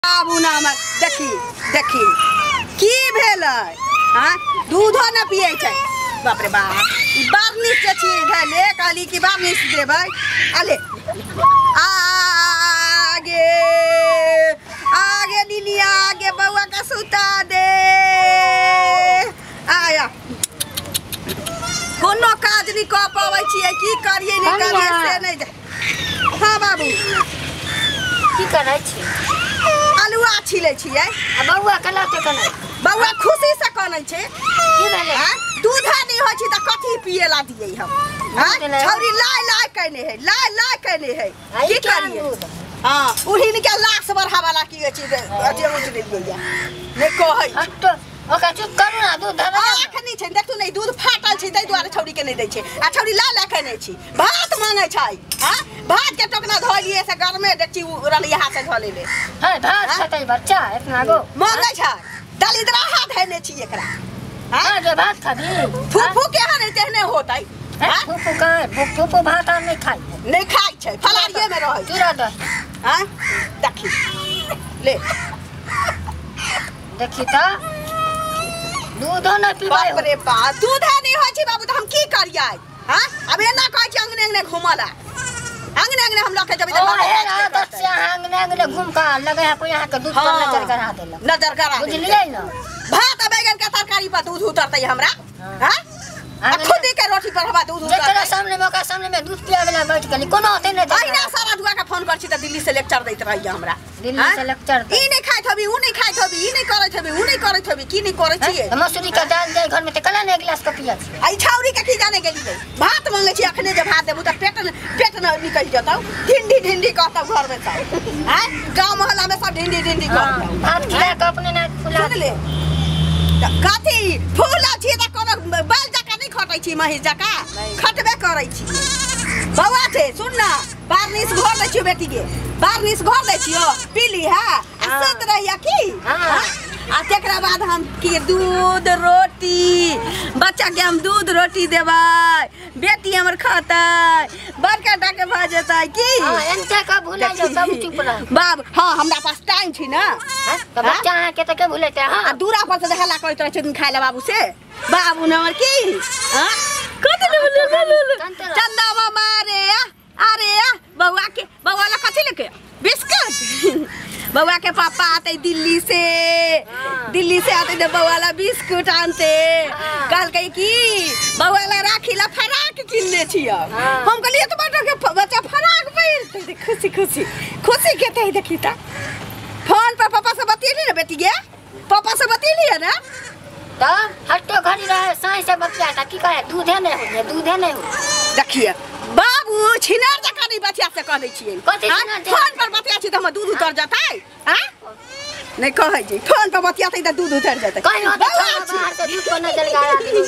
बाबू ना हमर देखी देखी की भेलै। हाँ दूधो न पियै छै। बाप रे बाप, ई बार्निश जे छियै भेलै, कहली कि बार्निश देबै। अले आगे आगे लीलिया आगे बौआ के सुता दे। आया कोनो काज नहीं कऽ पाबै छियै, की करियै नहि करियै से नहि। हाँ बाबू की करै छी? आलुआ छिलै छियै। आ बौआ केना के कनै? बौआ खुशी से कनै छै। की भेलै? दूध नहि होइ छै तऽ कथी पिए ला दियै हम? हाँ छौरी लाय लाय कयने है, लाय लाय कयने है, की करियै? हाँ उहिन के लाश बढ़ावाला की अछि अथी उठ देलियै नहि कहै। ओकरा चुप करू ना, दूध धरा अखनी छै देखू नहि, दूध फाटल छै ताहि दुआरे छौरी के नहि दै छै। आ छौरी लाय लाय कयने छी, भात मांगै छै। हाँ भात के टोकना धोलिए से गरमे देखी रहलियै हाथ से धो लेले। है भात खतै बच्चा इतना गो मांगै छै, दलिद्रा हाथ धैने छी एकरा। हां जे भात खाबी फूफू के हन तेहने होतै। हां फूफू का फूफू भात आर नहीं खाइ, नहीं खाइ छै, फलारिये में रहै। चूरा दे। हां देखी ले देखी त दूधो न पीबै। बाप रे बाप, दूध नहीं होइ छै बाबू त हम की करियै? हां अब एना कहै छै अंगने अंगने घुमला, अंगने अंगने हम लके जबै त आदत से अंगने अंगने घूम का लगे है कोई यहाँ के दूध पर नजर गड़ा देलक, नजर गड़ा बुझलियै न। भात आ बैगन के तरकारी पर दूध उतरतै हमरा। हां आ खुद के रोटी पर हमरा दूध उतरतै। जेकरा सामने में ओकरा सामने में दूध पिया वाला बैठ गेली, कोनो होतै नै। अहिना सारा दुआ के फोन कर छी त दिल्ली से लेक्चर दैत रहैया हमरा। दिल्ली से लेक्चर ई नहीं खाइत हबी, ऊ नहीं खाइत हबी, ई नहीं करैत हबी, ऊ नहीं करैत हबी, की नहीं करै छियै? मसूरी के दाल दे घर में त कला ने एक गिलास के पिया छी। आई छौरी के की जाने गेलियै? भात मांगै छी अखने जे भात देबू त पेट पेट न निकल जतौ, ढिंडी ढिंडी कहतौ घर में सब। हां गांव मोहल्ला में सब ढिंडी ढिंडी कहतौ। भात खिला के अपने ना फुला सुन ले कथी फूला छी त कोनो बैल जका नहीं खटै छी, महीस जका खटबे करै छी। बौआ छै सुन ना, बार्निश घोर दै छियौ बेटी के, बार्निश घोर दै छियौ, पीली है आ सुत रहिया की। आ तेकरा बाद हम की दूध रोटी बच्चा के हम दूध रोटी देबै, बेटी हमर खतै, बड़का टा के भऽ जेतै की। हां एनते का भुला जाओ सब चुप रह बाब। हां हमरा पास टाइम छै ना त बच्चा अहाँ के त के भुलेतै? हां आ दूरा पर से हल्ला करैत रहै छै खाय ले बाबू से। बाबू न हमर की हां कथि ले चंदा मामा रे अरे बौआ के बौआ ला कथि लेके बिस्कुट। बौआ के पापा आते दिल्ली से, दिल्ली से आते तो बौआ ला बिस्कुट आनते। कहलकै कि बौआ ला राखी ला फराक किनने छियै। हम कहलियै तऽ बड़ के बच्चा फराक पहिरतै, खुशी खुशी खुशी केतै। देखी त फोन पर पापा से बतियेली ना बेटी गे, पापा से बतियेली ना तब हट्टो घड़ी रहे साई से बतिया की कहे दूधे नहीं होय, दूधे नहीं होय। देखिए बाबू छिनार जकाँ नहीं बतिया से कह दै छियै। फोन पर बतिया छी त हमर दूध उतर जतै। हां नहीं कहै छी फोन पर बतियातै त दूध उतर जतै। कहीं होतै बाहर से दूध पर नजर गड़ा देबै।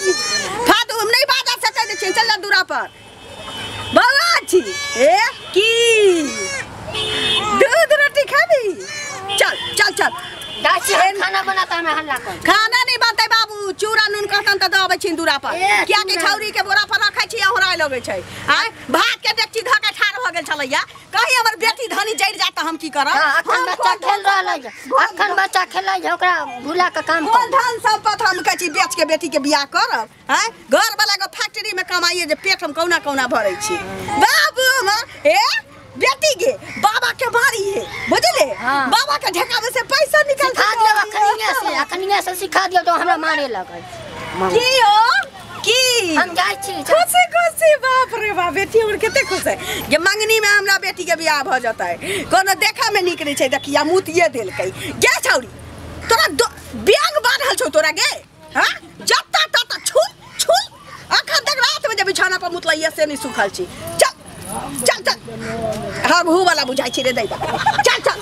फादू हम नहीं बाजार से कह दै छियै, चल जा दूरा पर। बौआ छी ए की दूध रोटी खाबी? चल चल चल खाना बनाता हमें हल्ला कर। खाना नहीं बनतै बाबू, चूड़ा नून कहतन त दबै छी दूरा पर। किया कि छौरी के बोरा पर रखै छी ओहराय लगै छै। आय भात के डेकची धऽ के ठाढ़ भऽ गेल छलैया, कहीं हमर बेटी धनी जरि जात त हम की करब? अखन बच्चा खेल रहल है, अखन बच्चा खेलै है, ओकरा भुला के काम कोन धन संपत्ति हम कहै छी बेच के बेटी के बियाह करब? आय घर वाला के फैक्ट्री में कमाइए जे पेट हम कौना कौना भरै छी बाबू। हम ए बेटी के बाबा के मारी है बुझले। बाबा के ढेकावे से पैसा निकल सिखा दियो अखनिया से, अखनिया से सिखा दियो तो हमरा मारे लगै की हो की हम जाइ छी खुशी खुशी। बाप रे बाप, बेटी हमर कते खुश है जे मंगनी में हमरा बेटी के बियाह भ जतै। कोनो देखा में नीक नहीं छै, देखिया मुतिये देलकै। गे छौरी तोरा बैंग बान्हल छौ तोरा गे। हां जत्ता तत्ता छुल छुल अखन तक रात में जे बिछौना पर मुतलैया से नहीं सुखल छी। चल चल चल, हाँ भू वाला बुझाई छी रे दैबा। चल चल